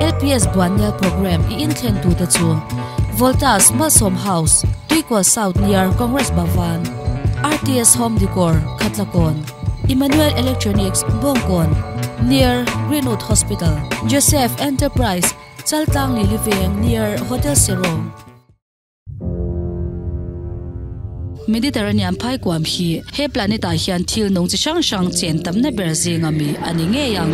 LPS Buannel Programme i inthlentute chu Voltas Malsawm House, Tuikual South near Congress Bhavan, RTS Home Decor, Khatlakawn, Emmanuel Electronics, Bawngkawn, near Greenwood Hospital, Joseph Enterprise, Chaltlang Lili Veng near Hotel Sero. Mediterranean phaikuam hi he planet ah hian thil nung chi hrang hrang chen tamna ber zinga mi a ni ngei ang.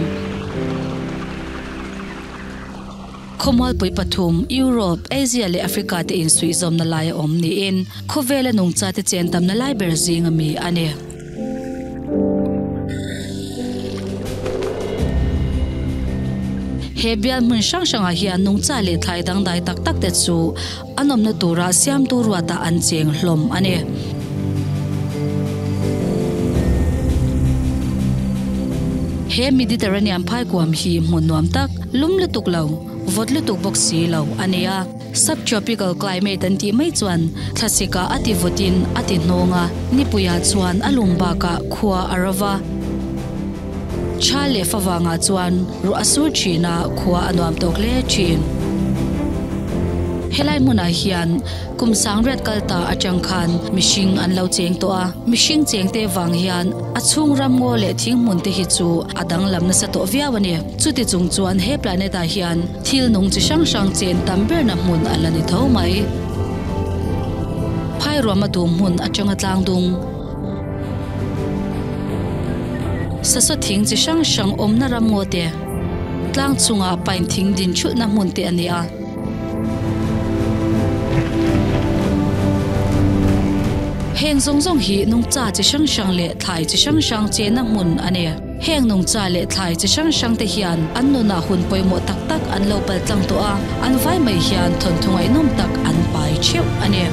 Khawmualpui pathum, Europe, Asia leh Africa te insuihzawmna lai a awm niin khawvela nungcha te chen tamna lai ber zinga mi a ni. He bial hmun hrang hrangah hian nungcha leh thlai dangdai tak tak te chu an awmna tura siamtu ruatah an cheng hlawm a ni. He Mediterranean phaikuam hi hmun nuam tak, lum lutuk lo, vawt lutuk bawk si lo a ni a. Subtropical climate an tih mai chuan thlasika a ti vawtin a ti hnawng a, nipuiah chuan a lum bakah khua a ro va. Tha leh favangah chuan ruah a sur thin a, khua a nuam tawk hle thin. Helai hmunah hian kum sangriat kal ta atang khan mihring an lo cheng tawh a, mihring chengte vang hian a chhung ram ngaw leh thing hmun te hi chu a danglam nasa tawh viau a ni. Chuti chung chuan he planet ah hian thil nung chi hrang hrang chen tam berna hmun a la ni tho mai. Phairuam a dum hmun atanga tlang dung. Sasaw thing chi hrang hrang awmna ram ngaw te, tlang chungah pine thing din thulhna hmun te a ni a. Heng zawng zawng hi nungcha chi hrang hrang leh thlai chi hrang hrang chenna hmun a ni. Heng nungcha leh thlai chi hrang hrang te hian an nunah hun pawimawh tak tak an lo pal tlang tawh a, an vai mai hian thawnthu ngaihnawm tak an pai theuh a ni.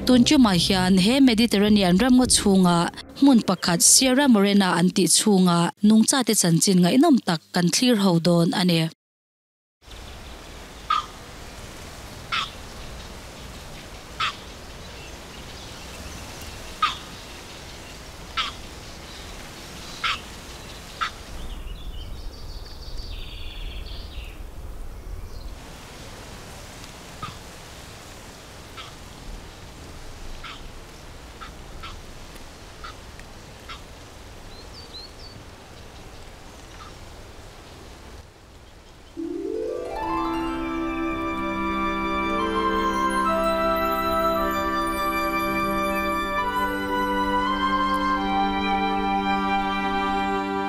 Tun tumah hian he Mediterranean ramngaw chhunga hmun pakhat Sierra Morena an tih chhunga nungchate chanchin ngaihnawm tak kan thlir ho dawn a ni.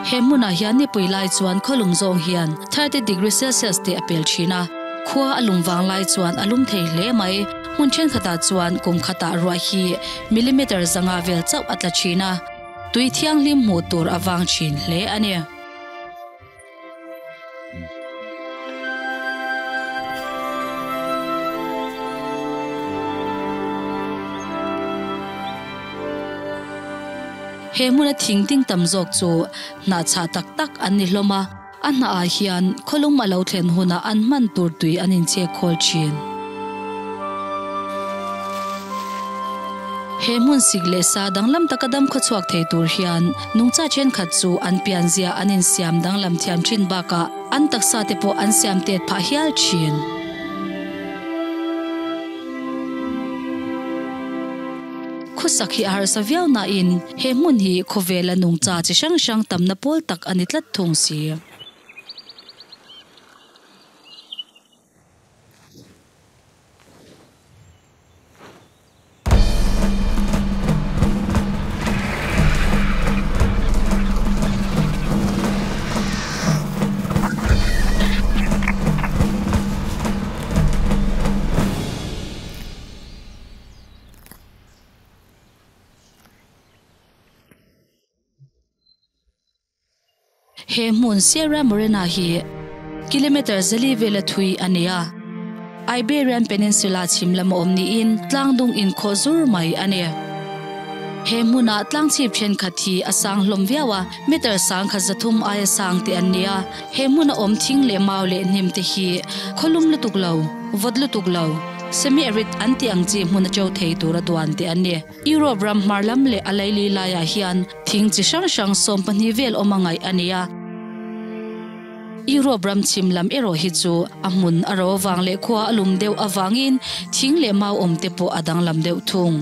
He hmunah hian nipui lai chuan khawlum zawng hian 30 degree celsius te a pel thin a, khua a lum vang lai chuan a lum thei hle mai. Hmun thenkhatah chuan kum khatah ruah hi millimeter zanga vel chauh a tla thin a, tui thianghlim hmuh tur a vang thin hle a ni. He hmuna thing ding tam zawk chu hnah chhah tak tak an ni hlawm a, a hnah ah hian khawlum a lo thlen hunah an hman tur tui an inchek khawl thin. He hmun sik leh sa danglam taka dam khawchhuak thei tur hian nungcha thenkhat chu an pianzia an insiam danglam thiam thin bakah an taksa te pawh an siam tet phah hial thin. Khawsak hi a harsa viau nain he hmun hi khawvela nungcha chi hrang hrang tamna pawl tak a ni tlat thung si. He hmun Sierra Morena hi kilometre zali vela thui a ni a. Iberian Peninsula chhim lam a awm niin tlang dung inkhawh zur mai a ni. He hmuna tlang chhip thenkhat hi a sang hlawm viau a, meter sangkhat zathum aia sang te an ni a. He hmuna awm thing leh mau leh hnim te hi khawlum lutuk lo, vawt lutuk lo, semi-arid an tih ang chi hmun a to thei tura duan te an ni. Europe ram hmar lam leh a laili laiah hian thing chi hrang hrang 12 vel awm a ngaih a ni a. Europe ram chhim lam erawh hi chu a hmun a ro avang leh khua a lum deuh avangin thing leh mau awm te pawh a danglam deuh thung.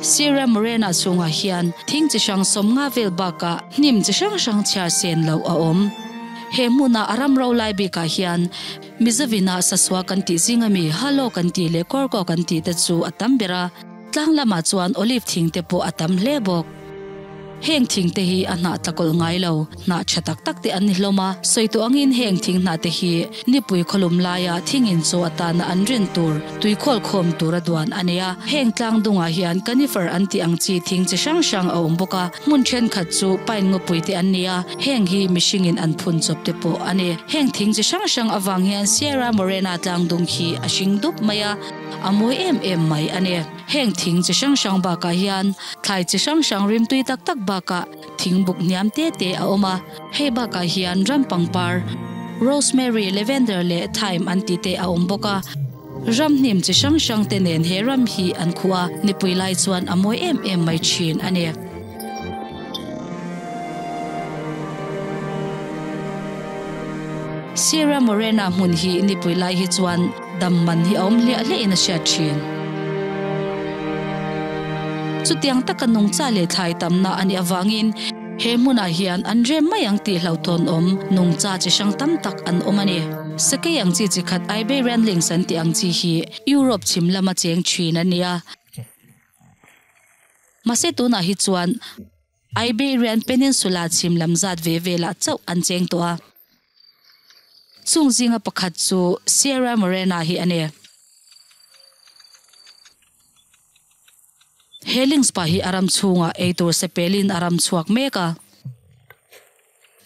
Sierra Morena chhungah hian thing chi hrang 50 vel bakah hnim chi hrang hrang chhiar sen loh a awm. He hmuna a ram ro lai bikah hian Mizovina sasua kan tih zing ami halo kan tih leh kawrkaw kan tih te chu a tam ber a, tlang lamah chuan olive thing te pawh a tam hle bawk. Heng thing te hi a hnah tlakawlh ngai lo, hnah tha tak tak te an ni hlawm a, sawi tawh angin heng thing hnah te hi nipui khawlum laia thing in chaw atana an rin tur, tui khawl khawm tura duan a ni a. Heng tlang dungah hian conifer an tih ang chi thing chi hrang hrang a awm bawk a, hmun thenkhat chu pine ngawpui te an ni a, heng hi mihringin an phun chawp te pawh a ni. Heng thing chi hrang hrang avang hian Sierra Morena tlang dung hi a hring dup mai a, a mawi em em mai a ni. Heng thing chi hrang hrang bakah hian thlai chi hrang hrang rimtui tak tak bakah thing buk hniam te te a awm a. Hei bakah hian ram pangpar, rosemary, lavender leh thyme an tih te a awm bawk a. Ram hnim chi hrang hrang te nen he ram hi an khuh a, nipui lai chuan a mawi em em mai thin a ni. Sierra Morena hmun hi nipui lai hi chuan dam man hi a awm hliah hliah in a hriat thin. Chutiang taka nungcha leh thlai tamna a nih avangin he hmunah hian an rem mai ang tih hlauhthawn awm nungcha chi hrang tam tak an awm a ni. Sakei ang chi chi khat Iberian lynx an tih ang chi hi Europe chhim lama cheng thin a ni a. Mahse tunah hi chuan Iberian Peninsula chhim lam zat ve velah chauh an cheng tawh a. Chung zinga pakhat chu Sierra Morena hi a ni. He lynx pa hi a ram chhungah eitur sepelin a ram chhuak mek a.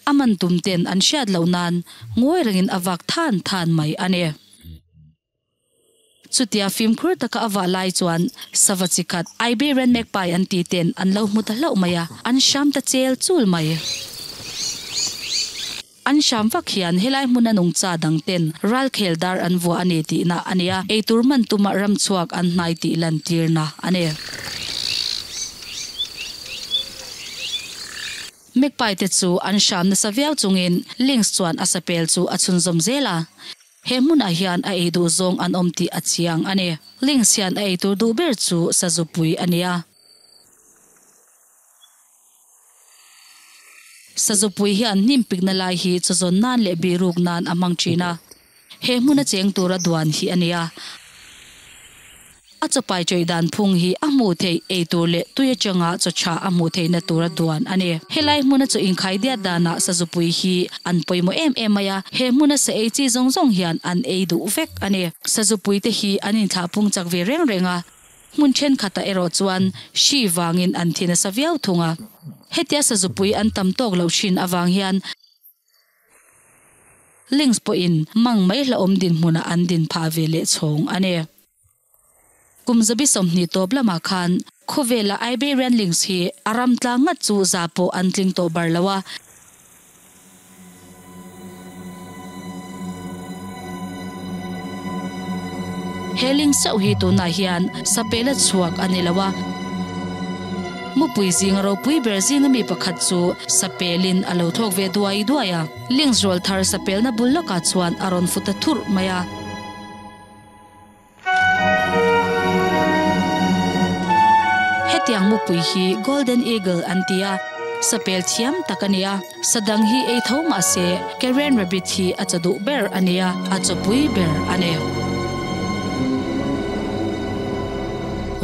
A man tum ten an hriat loh nan ngawi rengin a vak than than mai a ni. Chutia fimkhur taka a vah lai chuan sava chi khat Iberian magpie an tih ten an lo hmu ta hlauh mai a, an hram ta chel chul mai. An hram vak hian helai hmuna nungcha dang ten ralkhel dar an vuah a ni tihna a ni a, eitur man tuma ram chhuak an hnai tih lantirna a ni. Magpie te chu an hram nasa viau chungin lynx chuan a sapel chu a chhunzawm zel a. He hmunah hian a ei duh zawng an awm tih a chiang a ni. Lynx hian a ei tur duh ber chu sazupui a ni a. Sazupui hian hnim pikna lai hi chawzawn nan leh bihruk nan a hmang thin a. He hmuna cheng tura duan hi a ni a. A chawpai chawih dan phung hi a hmuh theih ei tur leh tui atanga chaw tha a hmuh theihna tura duan a ni. Helai hmuna chaw inkhai diat danah sazupui hi an pawimawh em em mai a, he hmuna sa ei chi zawng zawng hian an ei duh vek a ni. Sazupui te hi an inthlah phung chak ve reng reng a, hmun thenkhatah erawh chuan hri vangin an thi nasa viau thung a. Hetia sazupui an tam tawk loh thin avang hian Lynx pawhin mang mai hlauhawm dinhmunah an din phah ve leh chhawng a ni. Kum 120 tawp lamah khan khawvela Iberian lynx hi a ram tlang ngat chu za pawh an tling tawh bar lo a. He lynx chauh hi tunah hian sapel a chhuak a ni lo a. Mupui zinga ropui ber zinga mi pakhat chu sapelin a lo thawk ve duai duai a. Lynx rual thar sapelna bul lawkah chuan a rawn fu ta thurh mai a. Hetiang mupui hi Golden Eagle an ti a, sapel thiam tak a ni a. Sadang hi ei tho mah se Karen rabbit hi a chaw duh ber a ni a, a chawpui ber a ni.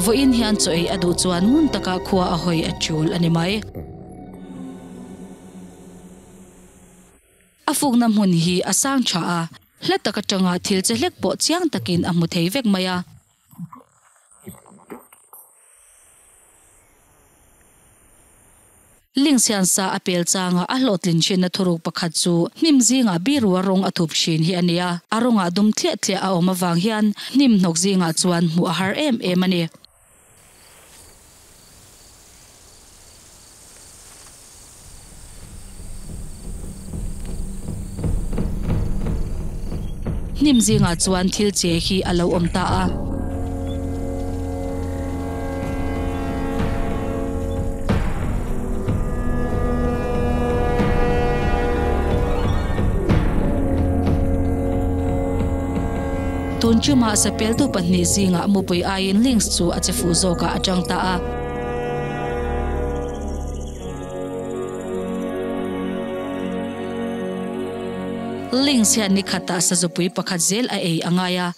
Vawiin hian chaw ei a duh chuan ngun taka khua a hawi a tul a ni mai. A fukna hmun hi a sang tha a, hla tak atanga thil che hlek pawh chiang takin a hmu thei vek mai a. Lynx hian sa a pel changa a hlawhtlin thinna thuruk pakhat chu hnim zingah biru a rawng a thup thin hi a ni a, a rawngah dum thliah thliah a awm avang hian hnim hnawk zingah chuan hmuh a har em em a ni. Hnim zingah chuan thil che hi a lo awm ta a. Tun chumah sapeltu pahnih zingah mupui aiin Lynx chu a che fuh zawkah a tang ta a. Lynx hian ni khatah sazupui pakhat zel a ei a ngai a.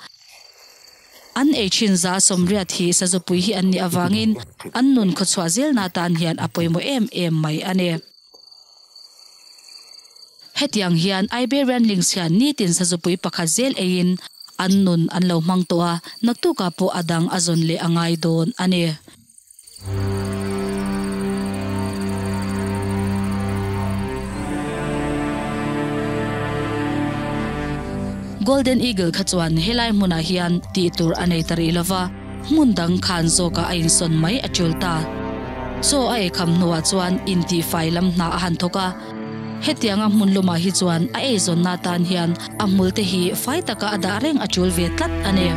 An ei thin 180 hi sazupui hi an nih avangin an nun khawchhuah zelna atan hian a pawimawh em em mai a ni. Hetiang hian Iberian Lynx hian nitin sazupui pakhat zel eiin an nun an lo hmang tawh a, naktukah pawh a dang a zawn leh a ngai dawn a ni. Golden Eagle kha chuan helai hmunah hian tih tur a nei ta rih lova, hmun dang khan zawkah a insawn mai a tul ta. Chaw a eikham hnuah chuan intihfai lam hna a han thawk a. Hetianga hmun lumah hi chuan a eizawnna atan hian a hmulte hi fai taka a dah reng a tul ve tlat a ni.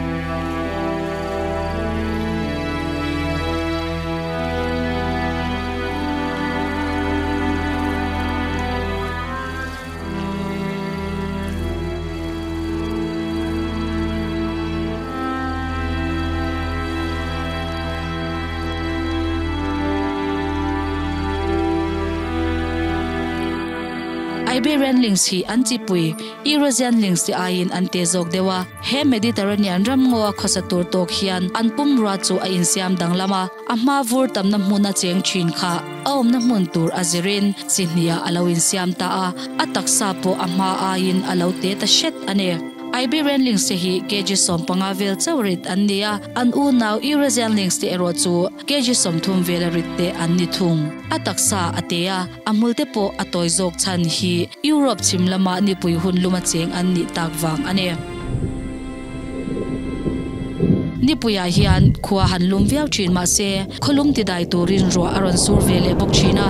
Iberian Lynx hi an chipui Eurasian Lynx te aiin an te zawk deuh a. He Mediterranean ramngaw a khawsa tur tawk hian an pumrua chu a insiam danglam a, a hma vur tamna hmuna cheng thin kha a awmna hmun tur a zirin chi hniah a lo insiam ta a, a taksa pawh a hma aiin a lo te ta hret a ni. Iberian Lynx te hi kg 15 vel chauh rit an ni a, an unau Eurasian Lynx te erawh chu kg 30 vela rit te an ni thung. A taksa a te a, a hmul te pawh a tawi zawk chhan hi Europe chhim lama nipui hun luma cheng an nih tak vang a ni. Nipuiah hian khua han lum viau thin mah se, khawlum tidai turin ruah a rawn sur ve leh bawk thin a.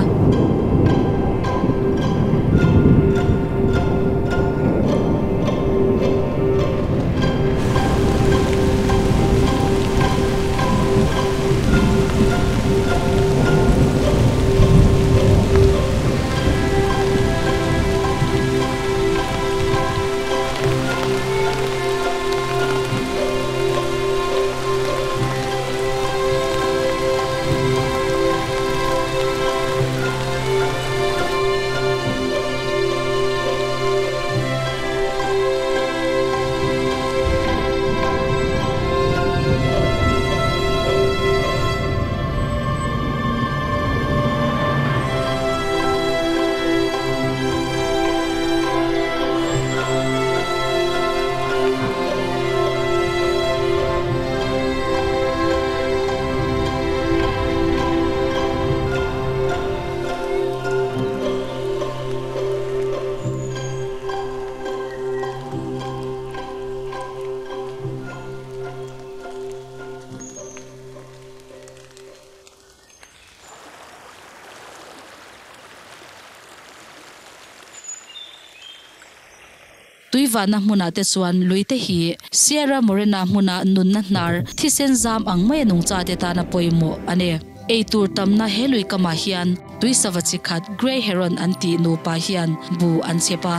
Tuivahna hmunah te chuan lui te hi Sierra Morena hmuna nunna hnar thisen zam ang mai a nungcha te tana pawimawh a ni. Eitur tamna he lui kamah hian tui sava chi khat Grey Heron an tih nupa hian bu an chep a.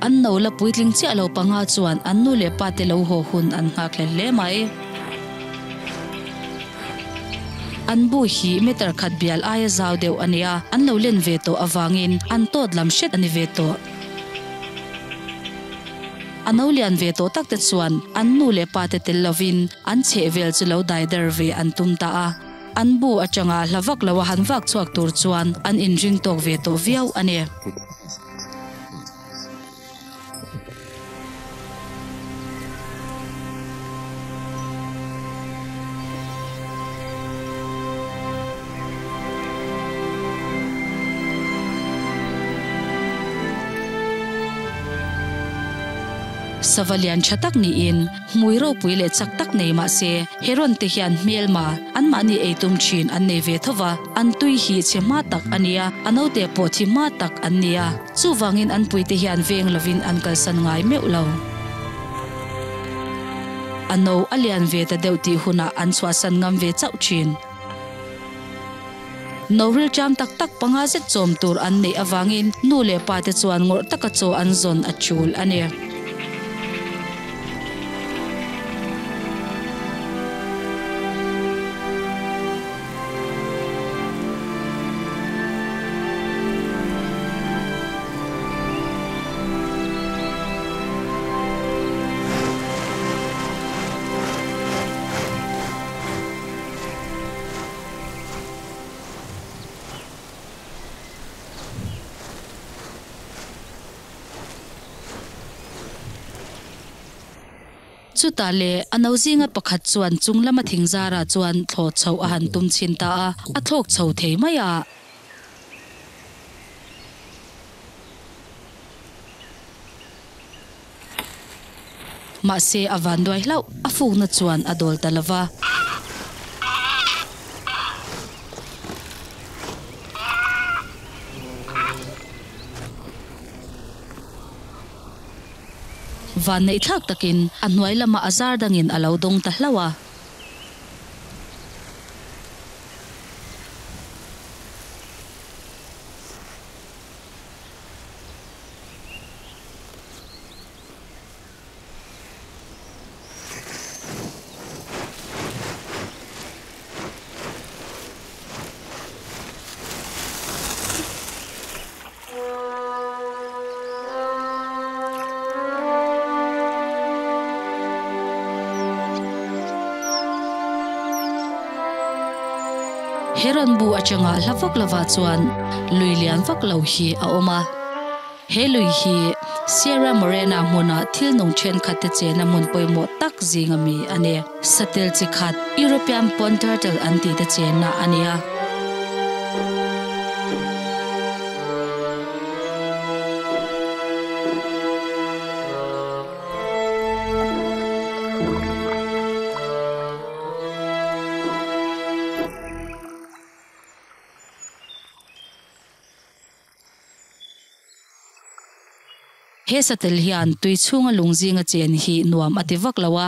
An no la puitling chiah lo panga chuan an nu leh pa te lo haw hun an nghak hle hle mai. An bu hi meter khat bial aia zau deuh a nia, an lo len ve tawh avangin an tawt lam hret a ni ve tawh. A no lian ve tawh tak te chuan an nu leh pa te tel lovin an chhehvel chu lo dai der ve an tum ta a. An bu atanga hla vak lo a han vak chhuak tur chuan an inring tawk ve tawh viau a ni. Sava lian tha tak niin hmui ropui leh chak tak nei mah se heron te hian hmelma anmahni ei tum thin an nei ve tho va, an tui hi chhe hma tak a nia, a naute pawh thi hma tak an nia. Chuvangin an puite hian veng lovin an kalsan ngai meuh lo. A no a lian ve ta deuh tih hunah an chhuahsan ngam ve chauh thin. No rilṭam tak tak panga zet chawm tur an neih avangin nu leh pa te chuan ngawrh taka chaw an zawn a ṭul a ni. Chutah leh a no zinga pakhat chuan chung lama thing zarah chuan thlawh chhoh a han tum chhin ta a, a thlawk chho thei mai a. Mahse a vanduai hlauh, a fukna chuan a dawl ta lo va. Vanneihthlak takin a hnuai lamah a zar dangin a lo dawng ta hlauh a. He rawn bu atanga hla vak lovah chuan lui lian vak lo hi a awm a. He lui hi Sierra Morena hmuna thil nung thenkhat te chena hmun pawimawh tak zinga mi a ni. Satel chi khat European pond turtle an tih te chenna a ni a. He satel hian tui chhunga lung zinga chen hi nuam a ti vak lo a,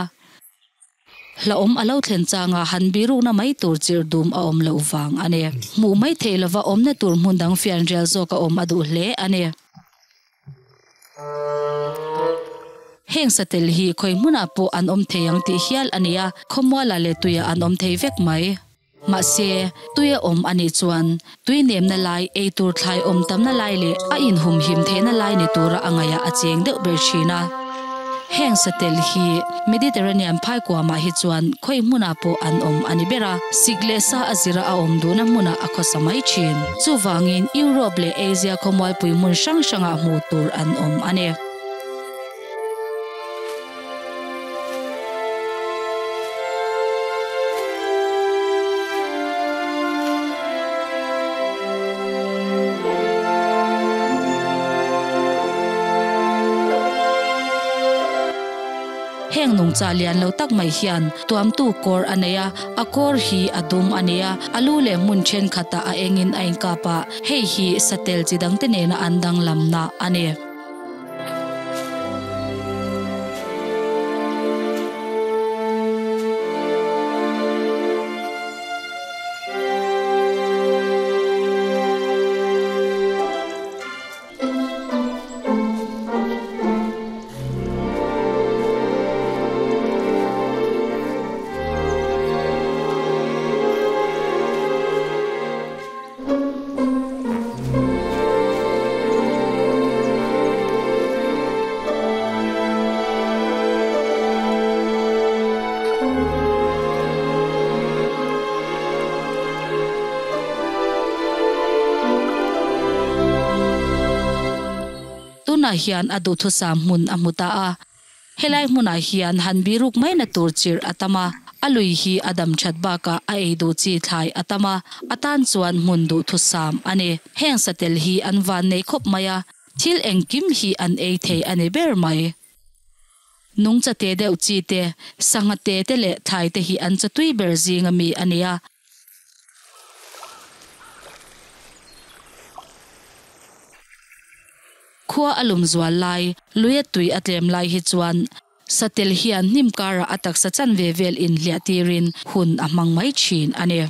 hlauhawm a lo thlen changa han birukna mai tur chirh dum a awm loh vang a ni. Hmuh mai theih lova awmna tur hmun dang fianrial zawk a awm a duh hle a ni. Heng satel hi khawi hmunah pawh an awm thei ang tih hial a ni a, khawmualah leh tuiah an awm thei vek mai. Mahse, tui a awm a nih chuan tui nemna lai, ei tur thlai awm tamna lai leh a inhumhim theihna lai ni tura a ngaihah a cheng deuh ber thin a. Heng satel hi Mediterranean phaikuamah hi chuan khawi hmunah pawh an awm a ni ber a, sik leh sa a zira a awm duhna hmunah a khawsa mai thin. Chuvangin Europe leh Asia khawmualpui hmun hrang hrangah hmuh tur an awm a ni. Heng nungcha lian lo tak mai hian tuamtu kawr a nei a, a kawr hi a dum a ni a, a lu leh hmun thenkhatah a engin a inkap a, hei hi satel chi dangte nena an danglamna a ni. Tunah hian a duhthusam hmun a hmu ta a. Helai hmunah hian han biruk maina tur chirh a tam a, a lui hi a dam that bakah a ei duh chi thlai a tam a, a tan chuan hmun duhthusam a ni. Heng satel hi an van nei khawp mai a, thil engkim hi an ei thei a ni ber mai. Nungcha te deuh chi te, sangha te te leh thlai te hi an chawtui ber zinga mi a ni a. Khua a lum zual lai, luia tui a tlem lai hi chuan satel hian hnim karah a taksa chanve vel inhliah tirin hun a hmang mai thin a ni.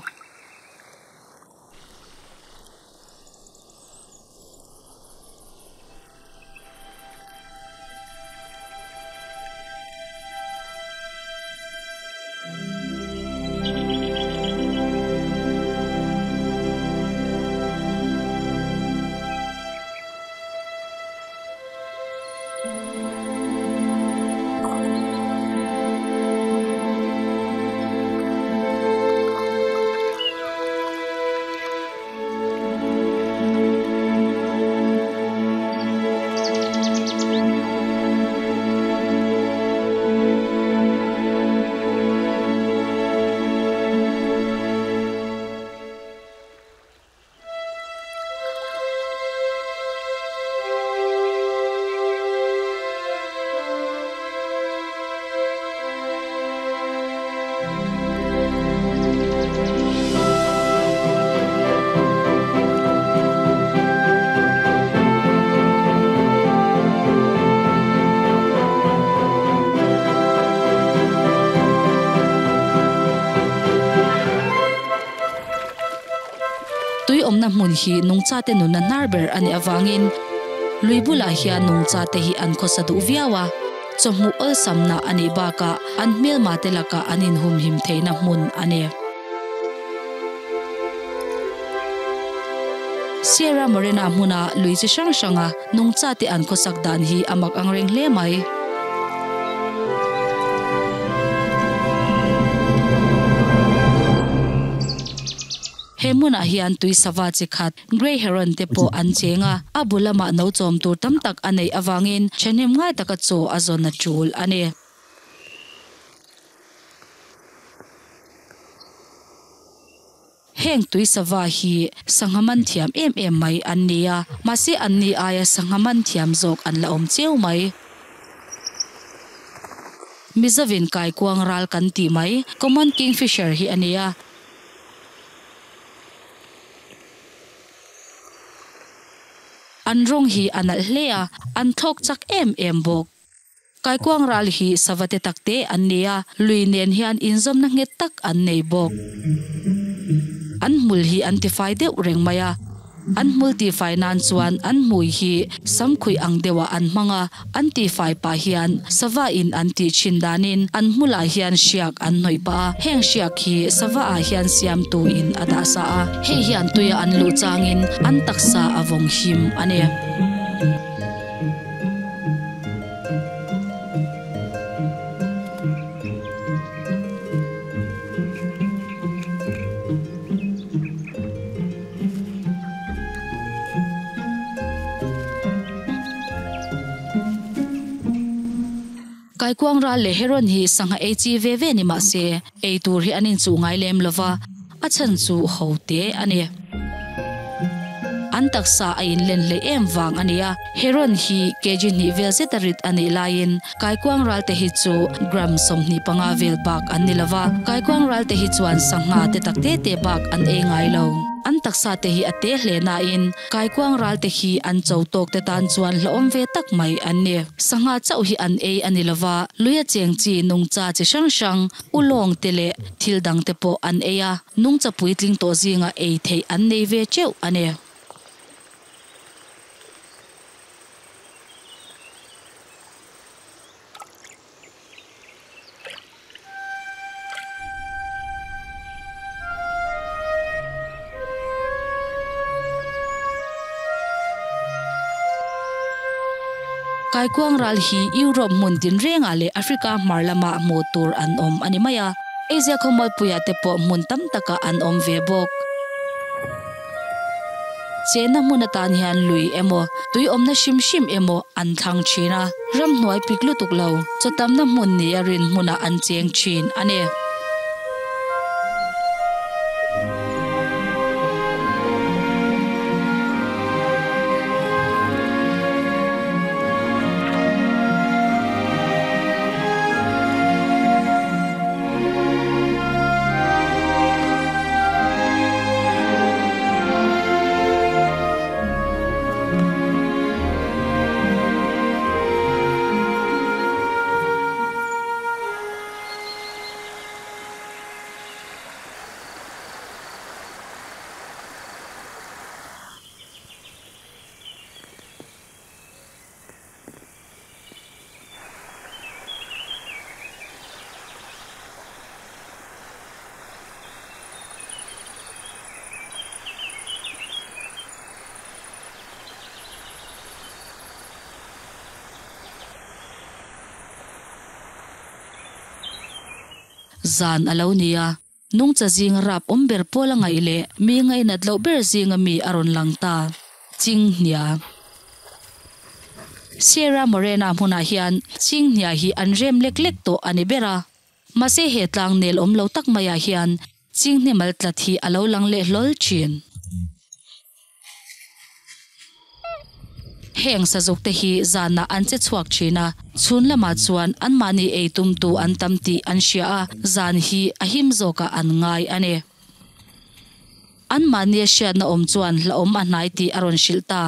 Tui awmna hmun hi nungchate nunna hnar ber a nih avangin lui bulah hian nungchate hi an khawsa duh viau a, chawhmuh awlsamna a nih bakah an hmelmate lakah an inhumhim theihna hmun a ni. Sierra Morena hmuna lui chi hrang hranga nungchate an khawsak dan hi a mak angreng hle mai. He hmunah hian tui sava chi khat Grey Heron te pawh an cheng a, a bu lamah no chawm tur tam tak a neih avangin thahnem ngai taka chaw a zawn a tul a ni. Heng tui sava hi sangha man thiam em em mai an ni a, mahse anni aia sangha man thiam zawk an la awm cheu mai. Mizovin kaikuang ral kan tih mai, Common Kingfisher hi a ni a. An rawng hi a nalh hle a, an thlawk chak em em bawk. Kaikuang ral hi sava te tak te an ni a, lui nen hian inzawmna nghet tak an nei bawk. An hmul hi an tifai deuh reng mai a. An hmul tihfai nan chuan an hmui hi samkhuih ang deuhah an hmang a, an tihfai pah hian sava in an tih thin danin an hmulah hian hriak an hnawih pah a, heng hriak hi sava ah hian siamtu in a dah sa a, hei hian tuia an luh changin an taksa a vawng him a ni. Kaikuang ral leh Heron hi sangha ei chi ve ve ni mah se, ei tur hi an inchuh ngai lem lo va, a chhan chu ho te a ni. An taksa a inlen hleih em vang a ni a, Heron hi kg hnih vel zeta rit a nih laiin Kaikuang ral te hi chu gram 25 vel bak an ni lo va, kaikuang ral te hi chuan sangha te tak te te bak an ei ngai lo. An taksa te hi a te hle nain kaikuang ral te hi an cho tawk te tan chuan hlauhawm ve tak mai an ni. Sangha chauh hi an ei a ni lo va, luia cheng chi nungcha chi hrang hrang, ulawng te leh thil dang te pawh an ei a, nungcha puitling tawh zinga ei theih an nei ve teuh a ni. Kaikuang ral hi Europe hmun tinrengah leh Africa hmar lamah hmuh tur an awm a ni mai a, Asia khawmualpuiah te pawh hmun tam takah an awm ve bawk. Chenna hmun atan hian lui emaw, tui awmna hrim hrim emaw an thlang thin a, ramhnuai pik lutuk lo, chaw tamna hmun nia rin hmunah an cheng thin a ni. Zan a lo ni a, nungcha zinga rap awm ber pawl a ngaih leh mi ngainat loh ber zinga mi a rawn lang ta. Chinghnia. Sierra Morena hmunah hian Chinghnia hi an rem lek lek tawh a ni ber a. Mahse he tlang nel awm lo tak maiah hian Chinghne mal tlat hi a lo lang leh hlawl thin. Heng sazuk te hi zanah an che chhuak thin a, chhun lamah chuan anmahni ei tumtu an tam tih an hria a, zan hi a him zawkah an ngai a ni. Anmahnia hriatna awm chuan hlauhawm a hnai tih a rawn hrilh ta.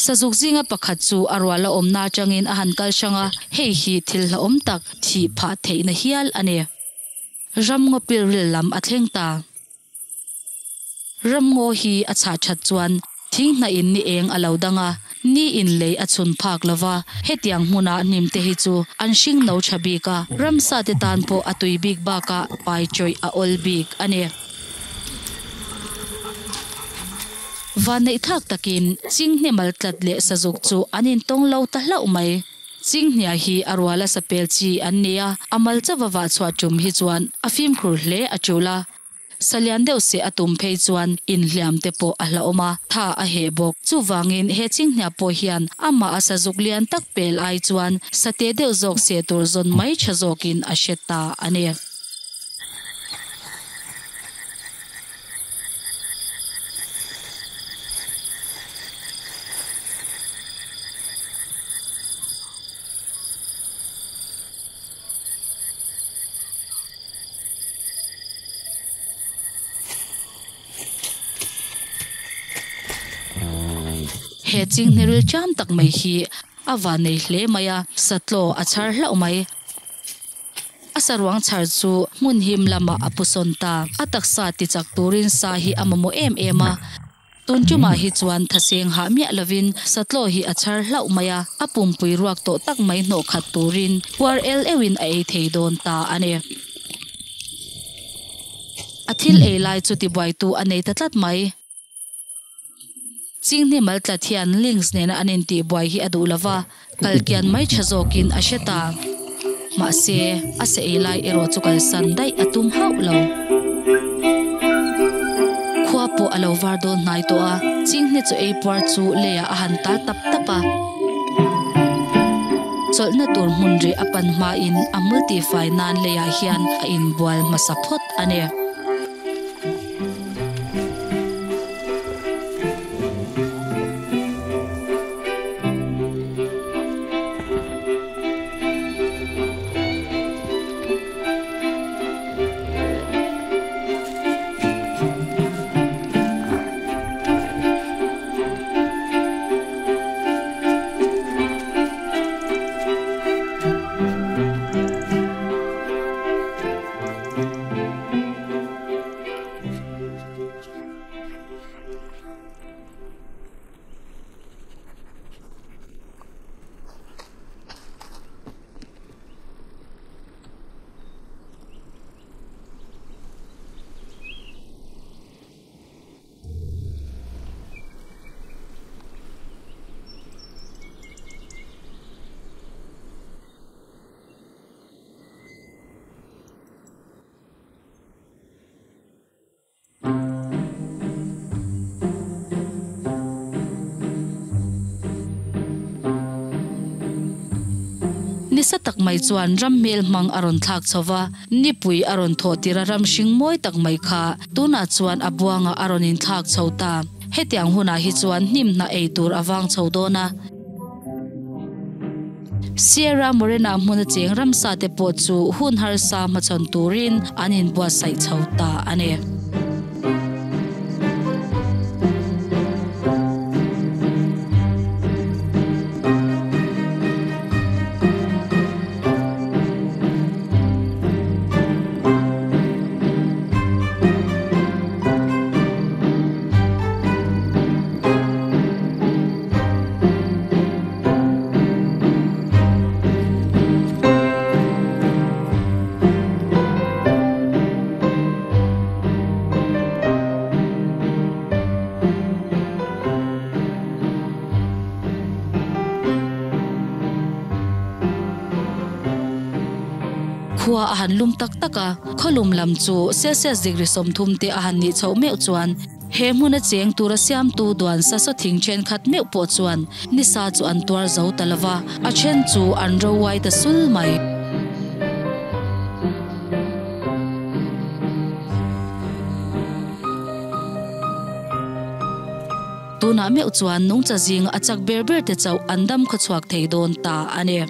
Sazuk zinga pakhat chu a rual a awmna atangin a han kal hrang a, hei hi thil hlauhawm tak thih phah theihna hial a ni. Ramngaw pilril lam a thleng ta. Ramngaw hi a chhah that chuan thing hnah in ni eng a lo dang a, ni in lei a chhun phak lo va, hetiang hmuna hnim te hi chu an hring no tha bik a, ramsa te tan pawh a tui bik bakah pai chawih a awl bik a ni. Vanneih thlak takin Chinghnemal tlat leh Sazuk chu an intawng lo ta hlauh mai. Chinghnia hi a ruala sapel chi an ni a, a mal chauh a vah chhuah tum hi chuan a fimkhur hle a tul a. Salian deuh se a tum phei chuan inhliam te pawh a hlauhawm a, tha a heh bawk. Chuvangin he chinghnia pawh hian amah a sazuk lian tak pel ai chuan sate deuh zawk se tur zawn mai tha zawkin a hre ta a ni. He chinghne ril ṭam tak mai hi a van nei hle mai a, satlaw a chhar hlauh mai. A saruang chhar chu hmun him lamah a pu sawn ta. A taksa tichak turin sa hi a mamawh em em a. Tun tumah hi chuan thaseng hah miah lovin satlaw hi a chhar hlauh mai a, a pumpui ruak tawh tak mai hnawh khat turin puar el euhin a ei thei dawn ta a ni. A thil ei lai chu tibuaitu a nei ta tlat mai. Chinghne mal tlat hian Lynx nena an intihbuai hi a duh lo va, kalkian mai tha zawkin a hre ta. Mahse, a sa ei lai erawh chu kalsan daih a tum hauh lo. Khua pawh a lo var dawn hnai tawh a, Chinghne chu ei puar chu leiah a han tal tap tap a. Chawlhna tur hmun rih a pan hmain a hmul tihfai nan leiah hian a inbual hmasa phawt a ni. nasa tak mai chuan ram hmel hmang a rawn thlak chho va, nipui a rawn thawh tir a ram hring mawi tak mai kha tunah chuan a buangah a rawn inthlak chho ta. Hetiang hunah hi chuan hnim hnah ei tur a vang chho dawn a. Sierra Morena hmuna cheng ramsa te pawh chu hun harsa hmachhawn turin an inbuatsaih chho ta a ni. Khua a han lum tak tak a, khawlum lam chu Celsius degree 30 te a han nih chhoh meuh chuan He hmuna cheng tura siamtu duan sa sawthing thenkhat meuh pawh chuan nisa chu an tuar zo ta lo va, a then chu an ro uai ta sul mai. Tunah meuh chuan nungcha zinga a chak ber ber te chauh an dam khawchhuak thei dawn ta a ni.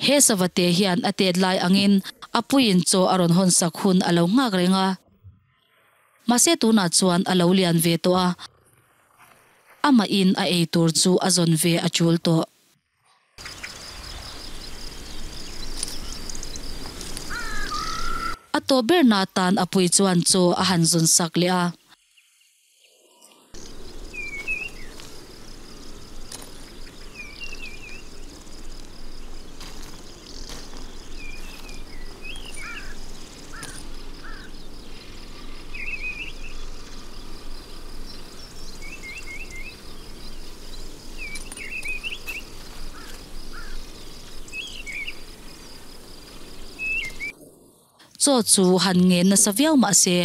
He savate hian a tet lai angin a puiin chaw a rawn hawn sak hun a lo nghak reng a. Mahse tunah chuan a lo lian ve tawh a, amahin a ei tur chu a zawn ve a tul tawh. A tawp berna atan a pui chuan chaw a han zawn sak leh a. Chaw chu han ngen nasa viau mah se,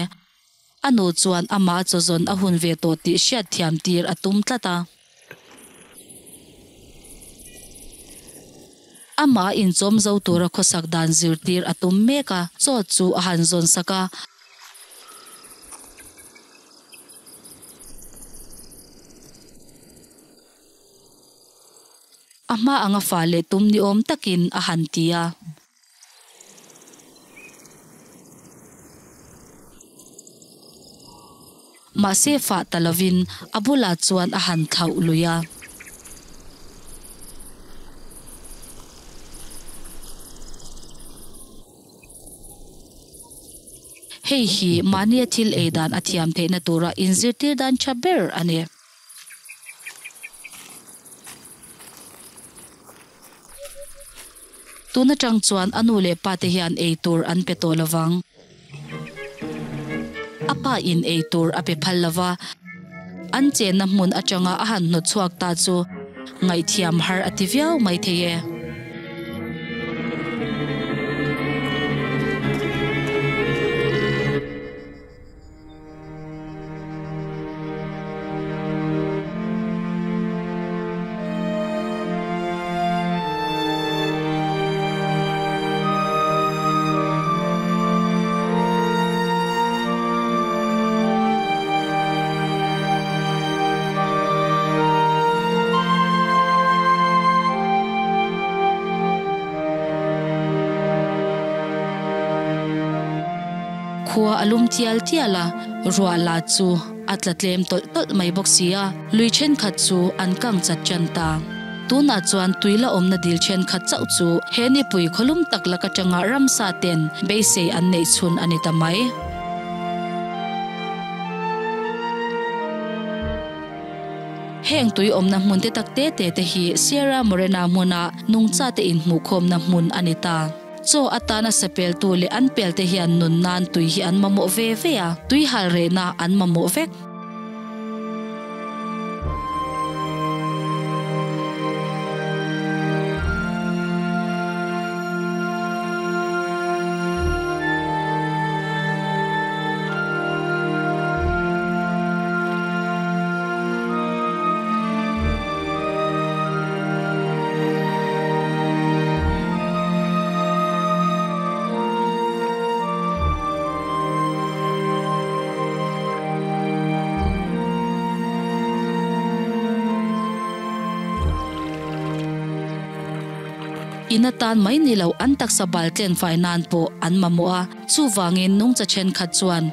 a nu chuan amah chaw zawn a hun ve tawh tih hriat thiam tir a tum tlat a. Amah inchawm zo tura khawsak dan zirtir a tum mek a, chaw chu a han zawn sak a. A hma anga fa leh tum ni awm takin a han ti a. Mahse fah ta lovin a bulah chuan a han thlauh lui a. Hei hi mahnia thil ei dan a thiam theihna tura inzirtir dan tha ber a ni. Tun atang chuan a nu leh pa te hian ei tur an pe tawh lovang. A pa in ei tur a pe phal lova, an chenna hmun atanga a han hnawt chhuak ta chu ngaihthiam har a ti viau mai thei e. Khua a lum tial tial a, ruah la chu a tla tlem tawlh tawlh mai bawk si a, lui thenkhat chu an kang chat tan ta. Tunah chuan tui la awmna dil thenkhat chauh chu he nipui khawlum tak lak atanga ramsa ten beisei an neih chhun a ni ta mai. Heng tui awmna hmun te tak te te te hi Sierra Morena hmuna nungcha te inhmuhkhawmna hmun a ni ta. Chaw atana sapeltu leh an pelte hian nun nan tui hi an mamawh ve ve a, tui hal rehna an mamawh vek. In atan mai ni lo an taksa bal tlen fai nan pawh an mamawh a, chuvangin nungcha thenkhat chuan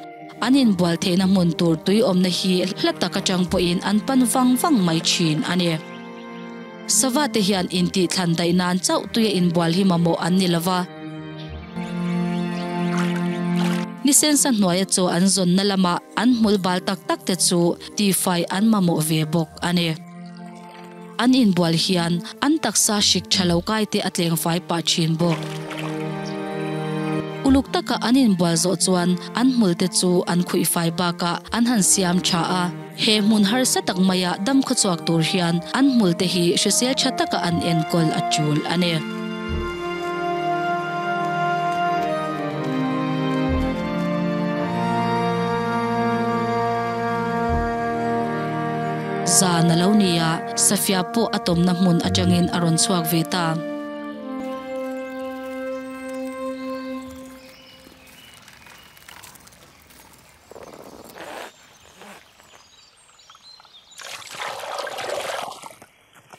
an inbual theihna hmun tur tui awmna hi hla tak atang pawhin an pan vang vang mai thin a ni. Sava te hian intih thlan daih nan chauh tuia inbual hi mamawh an ni lova. Nisensa hnuaia chaw an zawnna lamah an hmul bal tak tak te chu tihfai an mamawh ve bawk a ni. An inbual hian an taksa hrik tha lo kai te a tleng fai pah thin bawk. Uluk taka an inbual zawh chuan an hmul te chu an khuih fai bakah an han siam tha a. He hmun harsa tak maia dam khawchhuak tur hian an hmul te hi hrisel tha taka an enkawl a tul a ni. Zan a lo ni a, Safia pawh a tawmna hmun atangin a rawn chhuak ve ta.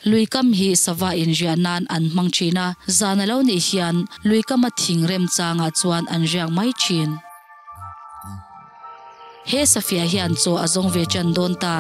Lui kam hi sava inriah nan an hmang thin a, zan a lo nih hian lui kama thing remchangah chuan an riak mai thin. He Safia hian chaw a zawng ve tan dawn ta.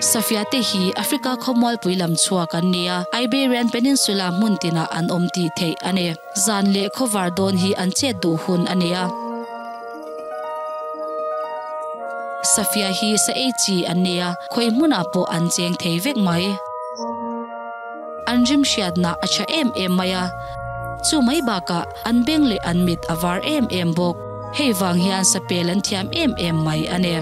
Safia te hi Africa khawmualpui lam chhuak an ni a, Iberian Peninsula hmun tinah an awm tih theih a ni. Zan leh khawvar dawn hi an chet duh hun a ni a. Safia hi sa ei chi an ni a, khawi hmunah pawh an cheng thei vek mai. An rim hriatna a tha em em mai a, chu mai bakah an beng leh an mit a var em em bawk. Hei vang hian sapel an thiam em em mai a ni.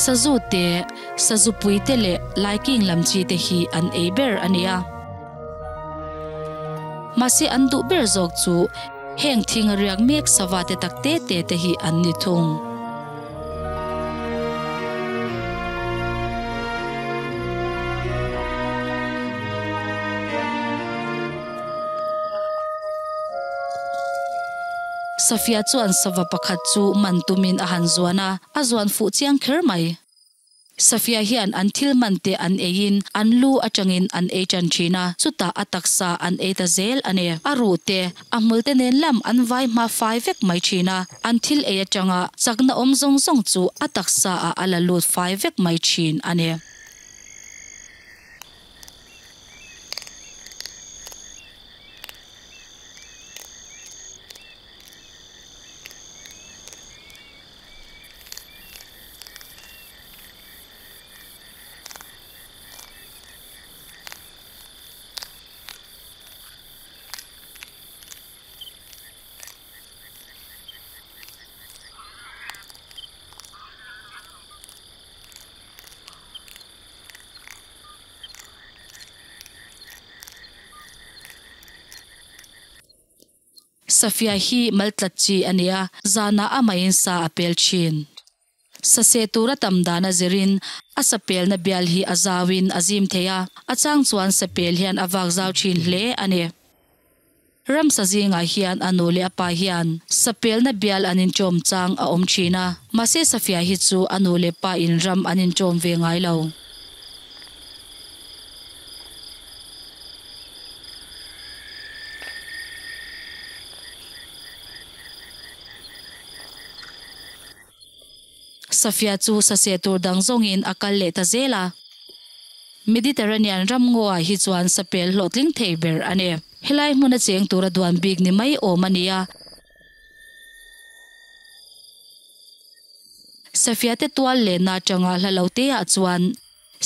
Sazu te, sazu pui te leh laiking lam chi te hi an ei ber a ni a. Mahse an duh ber zawk chu heng thing a riak mek sava te tak te te te hi an ni thung. Safia chuan sava pakhat chu man tumin a han zuan a, a zuan fuh chiang kher mai. Safia hian an thil man te an eiin an lu atangin an ei tan thin a, chutah a taksa an ei ta zel a ni. A ruh te, a hmul te nen lam an vai hma fai vek mai thin a, an thil ei atanga chakna awm zawng zawng chu a taksa ah a la lut fai vek mai thin a ni. Safia hi maltlat chi a ni a, zanah amah-in sa a pel thin. Sa seh tura tam dan a zirin a sa pelna bial hi a zauin a zim thei a, a chang chuan sa pel hian a vak zau thin hle a ni. Ramsa zingah hian a nu leh a pa hian sa pelna bial an inchawm chang a awm thin a, mahse Safia hi chu a nu leh pa in ram an inchawm ve ngai lo. Safia chu saseh tur dang zawngin a kal leh ta zel a. Mediterranean ram ngaw ah hi chuan sapel hlawhtling thei ber a ni. Helai hmuna cheng tura duan bik ni mai awm a ni a. Safia te tual lehna atanga hla lo te ah chuan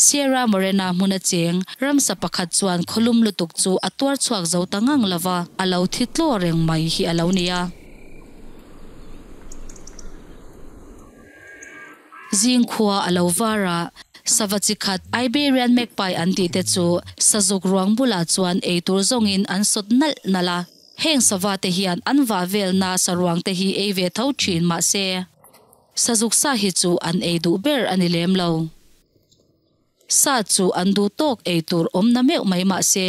Sierra Morena hmuna cheng ramsa pakhat chuan khawlum lutuk chu a tuar chhuak zo ta ngang lova, a lo thi tlaw reng mai hi a lo ni a. Zing khua a lo var a, sava chi khat Iberian magpie an tih te chu sazuk ruang bulah chuan eitur zawngin an sawt nalh nalh a. Heng sava te hian an vah velna saruang te hi ei ve tho thin mah se, sazuk sa hi chu an ei duh ber a ni lem lo. Sa chu an duh tawk ei tur awm na meuh mai mah se,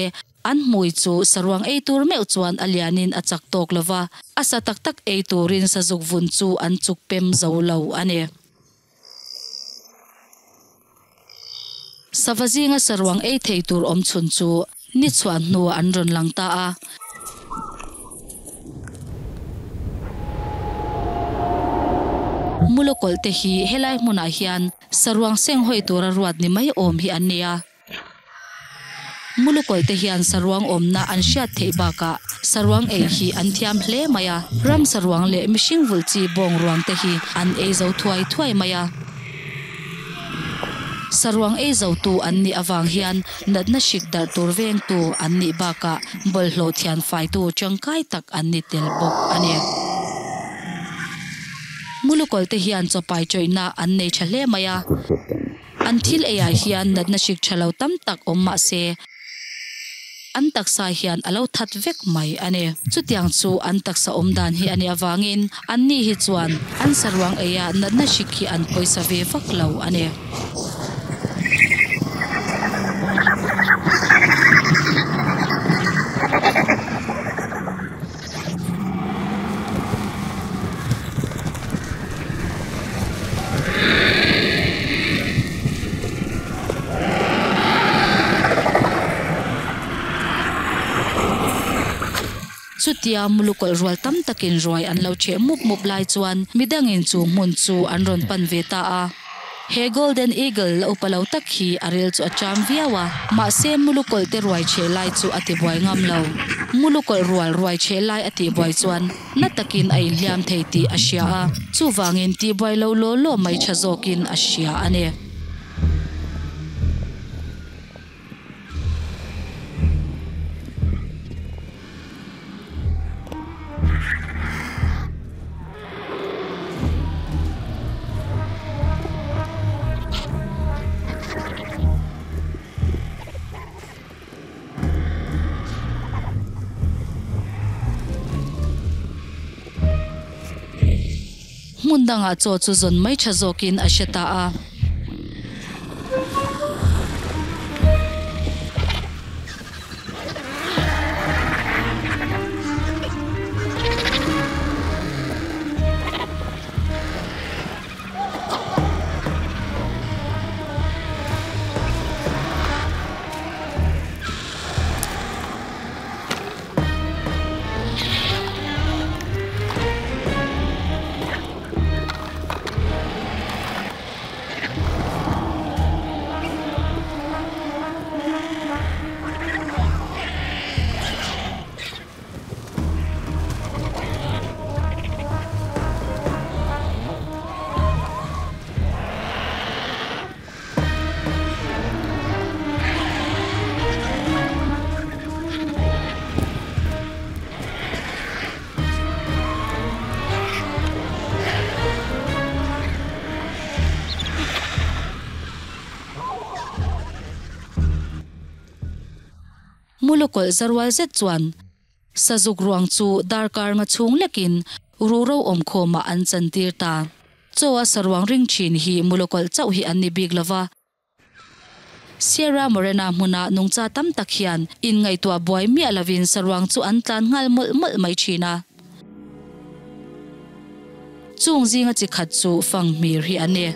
an hmui chu saruang ei tur meuh chuan a lianin a chak tawk lo va, a sa tak tak ei turin sazuk vun chu an chuk pem zo lo a ni. Sava zinga saruang ei thei tur awm chhun chu ni chhuah hnuah an rawn lang ta a. Mulukawlh te hi helai hmunah hian saruang seng hawi tura ruat ni mai awm hi an ni a. Mulukawlh te hian saruang awmna an hriat theih bakah saruang ei hi an thiam hle mai a, ram saruang leh mihring vulh chi bawng ruang te hi an ei zo thuai thuai mai a. Saruang ei zotu an nih avang hian natna hrik darh tur vengtu an nih bakah bawlhhlawh thian faitu tangkai tak an ni tel bawk a ni. Mulukawlh te hian chawpai chawihna an nei tha hle mai a. An thil eiah hian natna hrik tha lo tam tak awm mah se, an taksa hian a lo that vek mai a ni. Chutiang chu an taksa awm dan hi a nih avangin anni hi chuan an saruang eiah natna hrik hi an pawisa ve vak lo a ni. Chutia mulukawlh rual tam takin ruai an lo cheh mup mup lai chuan midangin chu hmun chu an rawn pan ve ta a. He Golden Eagle la upa lo tak hi a rel chu a cham viau a, mahse Mulukawlh te ruai cheh lai chu a tibuai ngam lo. Mulukawlh rual ruai cheh lai a tihbuai chuan na takin a inhliam thei tih a hria a, chuvangin tihbuai lo law law mai tha zawkin a hria a ni. Hmun dangah chaw chu zawn mai tha zawkin a hre ta a. Mulukawlh zarual zet chuan Sazuk ruang chu darkar nga chhung lekin ruhro awmkhawmah an chantir ta. Chaw a saruang ring thin hi Mulukawlh chauh hi an ni bik lova. Sierra Morena hmuna nungcha tam tak hian inngaihtuah buai miah lovin saruang chu an tlan nghal mawlh mawlh mai thin a. Chung zinga chi khat chu Fanghmir hi a ni.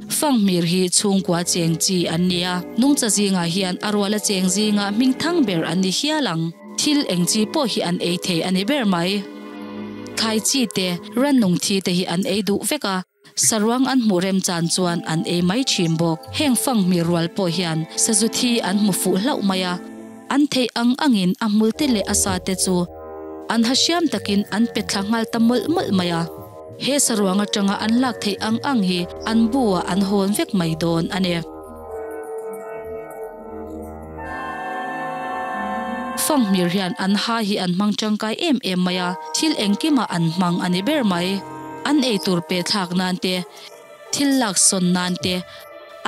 Fanghmir hi chhungkua cheng chi an ni a, nungcha zingah hian a ruala cheng zinga hming thang ber an ni hial ang. Thil eng chi pawh hi an ei thei a ni ber mai. Thlai chi te, rannung thi te hi an ei duh vek a. Saruang an hmuh rem chan chuan an ei mai thin bawk. Heng fanghmir rual pawh hian sazu thi an hmu fuh hlauh mai a, an theih ang angin a hmulte leh a sate chu an ha hriam takin an pe thla nghal ta mawlh mawlh mai a. He saruang atanga an lak theih ang ang hi an bu ah an hawn vek mai dawn a ni. Fanghmir hian an ha hi an hmang tangkai em em mai a, thil engkimah an hmang a ni ber mai. An eitur pe thlak nan te, thil lak sawn nan te,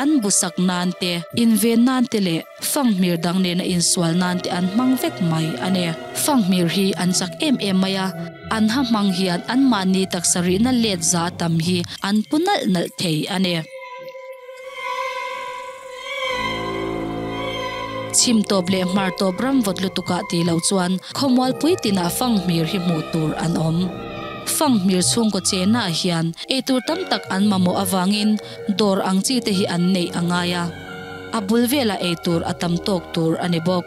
an bu sak nan te, inven nan te leh fanghmir dang nena insual nan te an hmang vek mai a ni. Fanghmir hi an chak em em mai a, an ha hmang hian anmahni taksa rihna let za tam hi an pu nalh nalh thei a ni. Chhim tawp leh hmar tawp ram vawt lutukah tih loh chuan khawmualpui tinah fanghmir hi hmuh tur an awm. Fanghmir chhungkaw chennaah hian eitur tam tak an mamawh avangin dawr ang chi te hi an neih a ngai a, a bul velah eitur a tam tawk tur a ni bawk.